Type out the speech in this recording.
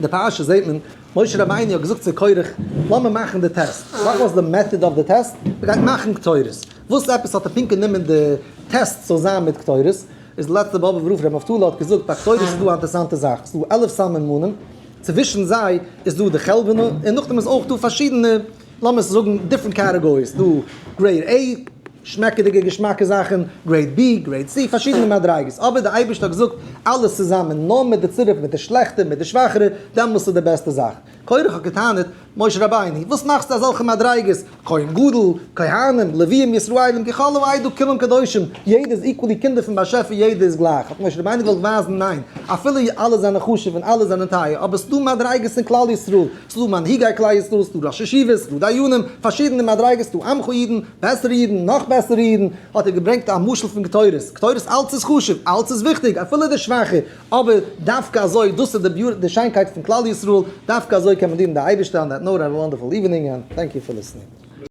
די פרשה זעט מען, משה רבינו האט געזאגט צו קורח, לאמיר מאכן די test. What was the method of the test? מ'גייט מאכן קטורת. וואס עפעס האט ער פונקט גענומען די טעסט זאל זיין מיט קטורת? איז די לעצטע באבובער רב ר' נפתלי האט געזאגט, ביי קטורת איז דא א אינטערעסאנטע זאך, ס'איז דא 11 סממנים, צווישן זיי איז דא די חלבנה, און נאכדעם איז אויך דא פארשידענע, לאמיר עס זאגן, different categories, דא grade A, שמעקעדיגע געשמאקע זאכן, grade B, grade C, פארשידענע מדריגות, אבער די אייבערשטער האט געזאגט אלעס צוזאמען, נאר מיט די צירוף, מיט די שלעכטע, מיט די שוואכערע, דעמאלס איז די בעסטע זאך. קורח האט געטענה'ט, משה רבינו, וואס מאכסטו אזעלכע מדריגות, כהן גדול, כהנים, לוויים, ישראלים, כי כל העדה כולם קדושים, יעדער איז equally קינדער פון באשעפער, יעדער איז גלייך. האט משה רבינו געוואלט ווייזן, ניין, אפילו אלע זענען חשוב און אלע זענען טייער, אבער ס'דא מדריגות אין כלל ישראל, ס'דא מנהיגי כלל ישראל, ס'דא ראשי ישיבות, ס'דא דיינים, פארשידענע מדריגות, ס'דא עמך אידן, בעסערע אידן, נאך בעסערע אידן, האט ער געברענגט א משל פון קטורת, קטורת אלץ איז חשוב, אלץ איז וויכטיג, אפילו די שוואכע, אבער דווקא אזוי, דאס איז די שיינקייט פון כלל ישראל, דווקא אזוי קען מען דינען די אייבערשטער, on that note, have a wonderful evening and thank you for listening.